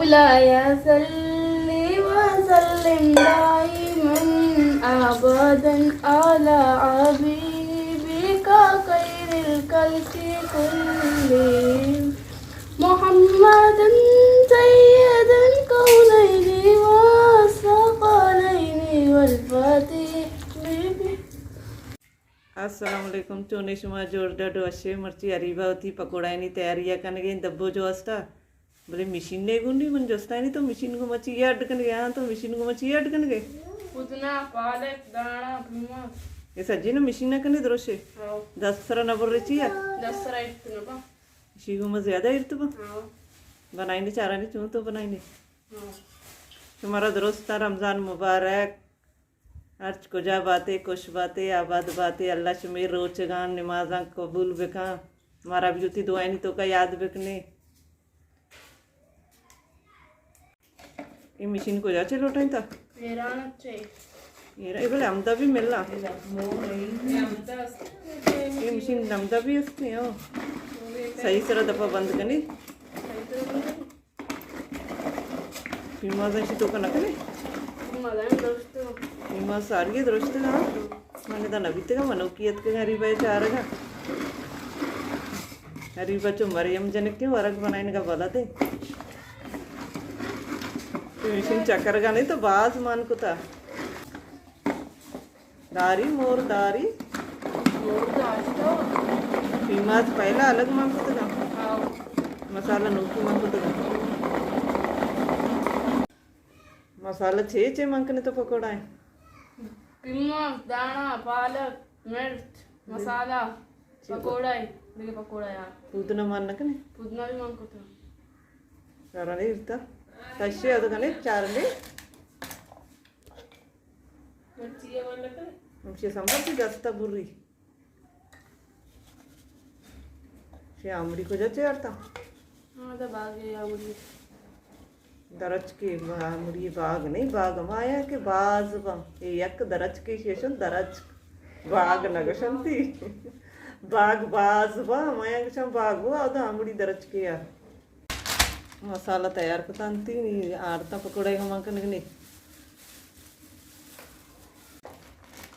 مولاي صل وسلم دائما أبدا على حبيبك خير الخلق كلهم محمد سيد الكونين والثقلين والفاتح. السلام علیکم، چونے شما؟ جوڑ ڈڈ وشے؟ مرچی اریبہ وتی پکوڑائنی تیاری ءَ کنگیں دبوج واسطہ. بلے مشین نے گونڈی من جستانی تو مشین گو مچی اڈ کنگے؟ ہاں، تو مشین گو مچی اڈ کنگے؟ پودنا، پالک، دانا، پیماز. اے سجی نہ مشین نہ کنی دروشے؟ ہاں. دست سرا نہ برے چیا؟ دست سرا ارت نہ با. شی گو ما زیادہ ارت با؟ ہاں. بنائینے چارانی چون تو بنائینے؟ ہاں. شمارا درست رمضان مبارک. ہرچ کجا باتے، خوش باتے، آباد باتے، اللہ شمے روچگاں، نمازاں قبول بکاں. مارا بھی وتی دعائنی توکا یاد بکنے. اے مشین کجا چے لوٹائیں تا؟ ایران چے. ایران، اے بلے ہمدا بھی ملا. اے ہمدا است. اے مشین ہمدا بھی است، ہاں. صحیح سرا دپا بند کنی. صحیح سرا بند کنی. پیماز ایشی توکا نہ کنی؟ پیماز ہم درست. پیماز ساری درست نا. من دا نبیتگا، منوکی اتکگا، اریبہ چارگا. اریبہ چو مریم جنک کے ورگ بنائینگا بلدے. تو مشین چکرگا نہیں تو باز مان کتا. داری، مور داری. مور داشتہ. پیماز پہلا الگ مان کتگا. ہاں. مسالہ نوکی مان کتگا. مسالہ چے چے مان کنے تو پکوڑا ہے؟ پیماز، دانا، پالک، مرچ، مسالہ، چی پکوڑا ہے. دیگہ پکوڑا یار. پودنا مان نہ کنے؟ پودنا بھی مان کتگا. سارا نہیں ارتا. کشے اد کنے چار لے. مرچی ءَ مان نہ کن. ہمشی سمبر تی دستا بری. شی آمڑی کجا چے آرتا؟ ہاں، دا باغ ہے آمڑی. درچکے آمڑی باغ نہیں، باغ ہمایا کہ باز با. اے یک درچکے شیشن درچک. باغ نہ گشنتی. باغ باز با، ہمایا گشن باغ با، دا آمڑی درچکے آ. مسالہ تیار کتانتی، نی آرتا پکوڑا ہم کنگنی.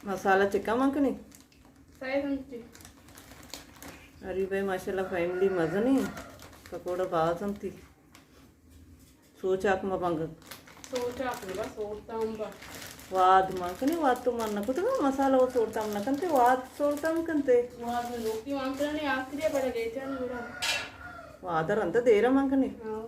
مسالہ چکا مان کنی؟ سائز انتی. اری بھائی ماشاءاللہ فیملی مزنی، پکوڑا باز انتی. سوچاک ما بنگ. سوچاک ما سوڑتا ہم با. واد مان کنی، واد تو مان نہ کتگا، مسالہ و سوڑتا ہم نہ کنتے، واد سوڑتا ہم کنتے. واد میں لوکی مان کنی، آخری بڑا لیٹن گڑا. واد رنت دیرا مان کنی. ہاں.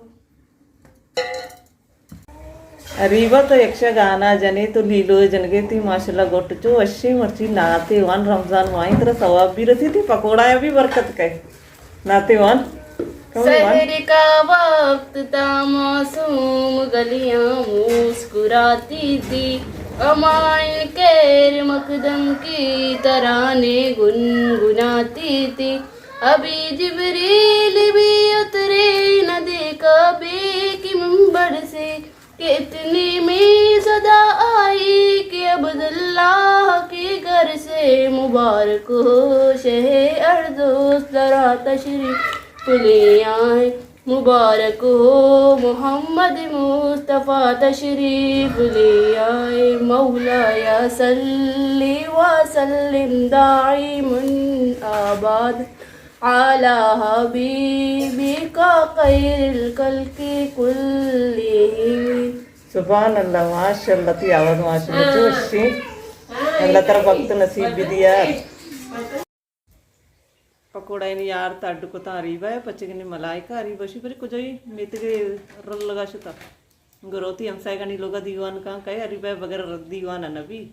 اریبہ تو یکشا گانا جنے تو لیلو جنگے تی ماشاءاللہ گٹ چو وشی مرچی ناتے وان رمضان ماہیں ترا ثواب بھی رسی تی پکوڑا بھی برکت کئے. ناتے وان. سحر کا وقت تھا، معصوم گلیاں مسکراتی تھی، امائن خیر مقدم کی ترانے گنگناتی تھی. ابھی جبریل بھی اترے نہ دیکھا بے کی ممبر سے، کہ اتنے میں صدا آئی کہ عبداللہ کے گھر سے، مبارک ہو شہ اردوس ترا تشریف لے آئے، مبارک ہو محمد مصطفیٰ تشریف لے آئے، مولایا صلی وسلم دائما آباد. علی حبیبک خیر الخلق کلہم. سبحان اللہ، ماشاءاللہ، تی آواز ماشاءاللہ، چو وشی. اللہ ترا وقت نصیب بھی دیا. پکوڑا اینی یار تا اڈ کتا اریبہ، پچگنی ملائکہ اریبہ شی، بری کجائی میتگے رل لگا شتا. گروتی ہمسائے گانی لوگا دیوان کان کئے اریبہ بغیر دیوان نبی.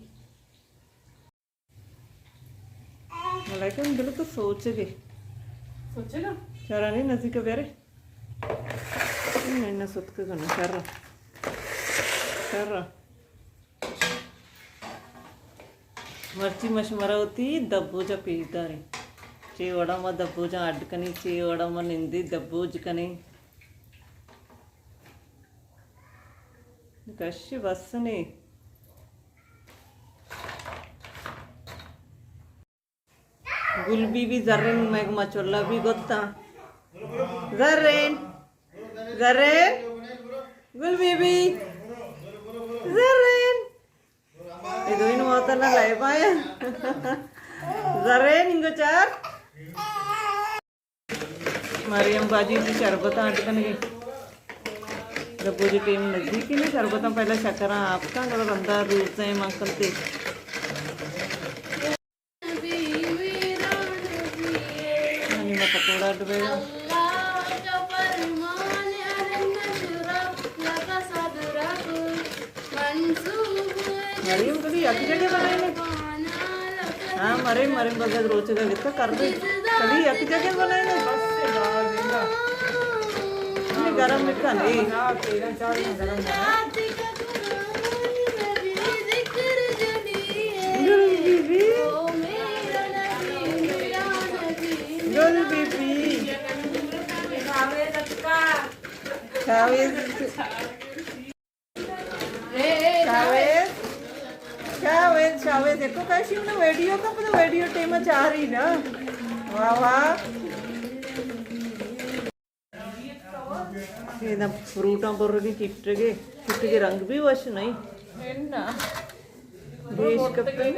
ملائکہ من دل تو سوچگے. سوچگا؟ چارانی نزدیک بیارے. میں نہ ستک کنو، شر. شر. مرچی مش مرا ہوتی دبوجا پیش داریں. چے وڑا ما دبوجا اڈ کنی، چے وڑا ما نندی دبوج کنی. کش بس نے. گل بی بی زرین میں گما چلا بھی گتا. زرین، زرین. گل بی بی۔ زرین۔ اے دوئیں واتر نا لائب آیا۔ زرین انگو چار۔ مریم باجی تی شربت آنٹ کنگی۔ ربو جی ٹیم نزدیک ہی نا، شربت پہلا شکر آپ کا، گڑا رندا روز ہیں ماں کلتے۔ نی ما پکوڑا ڈبے گا۔ مریم کبھی یک جگہ بنائیں گے۔ ہاں، مریم، مریم بغیر روچے گا کتا کر دے۔ کبھی یک جگہ بنائیں گے۔ یہ گرم مکن، اے۔ گل بی بی۔ گل بی بی۔ شاویز۔ شاویز۔ شاویز، شاویز۔ ایکو کاشی انہاں ویڈیو کا پتہ ویڈیو ٹیم چاری نا۔ واہ واہ۔ اے داں فروٹاں برگی کٹگے، کٹگے رنگ بھی وش نہیں۔ نہ۔ بیش کپتن۔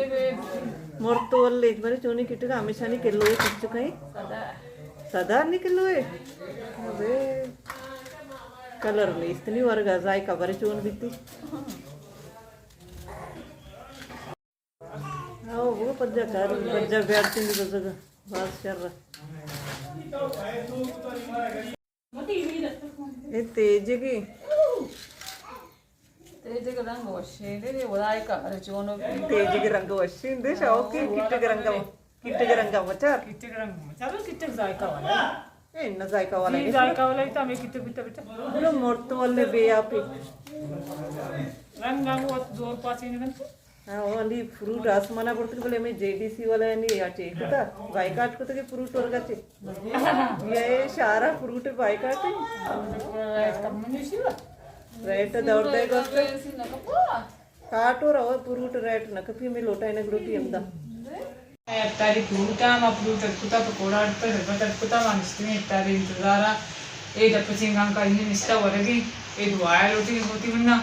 مرتو واللے، بلے چونی کٹگا ہمیشہ نی کلو ہے، کچھ کہیں۔ سدا۔ سدا نی کلو ہے۔ ابے۔ کلر نیست نی ورگا، ذائقہ برے چون بیتی۔ او، وہ پجا کر، پجا بیارتیں بزگ، باز شر۔ اے تیجگی۔ تیجگ رنگ وشیں، دے، دے، ودائے کار چونو۔ تیجگ رنگ وشیں، دے، شوقی، کٹگ رنگ، کٹگ رنگ مچار۔ کٹگ رنگ مچار، کٹگ ذائقہ والا۔ اے نہ ذائقہ والا جی، نہیں۔ ذائقہ والا ہی تو ہمیں کٹگ بیتا بیٹا۔ بلو مرتو والے بے آپی۔ رنگ رنگ وہ زور پاسی نہیں بنتے۔ ہاں، او انڈی فروٹ آسمانا برتگ، بلے ہمیں جے ڈی سی والا انڈی یا چے کتا، بائیکاٹ کتا کہ فروٹ ورگا چے۔ یہ شارا فروٹ بائیکاٹ ہے۔ ریٹ دور دے گوست۔ کاٹو رو فروٹ ریٹ نہ کپی، ہمیں لوٹا انگ لوٹی ہمدا۔ اے افطاری فروٹ ء، ما فروٹ اڈ کتا، پکوڑا اڈ کتا، شربت اڈ کتا، ما نشتگیں افطاری انتظار ء۔ اے دپ چنگان کا انہیں نشتہ ورگی، اے دعا ء لوٹی ہوتی منا،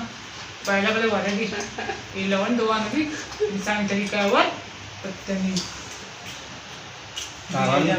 پہلا بلے ورگی۔ اے لون دعا نبی، انسانی طریقہ ور، پتنی۔ تارانی۔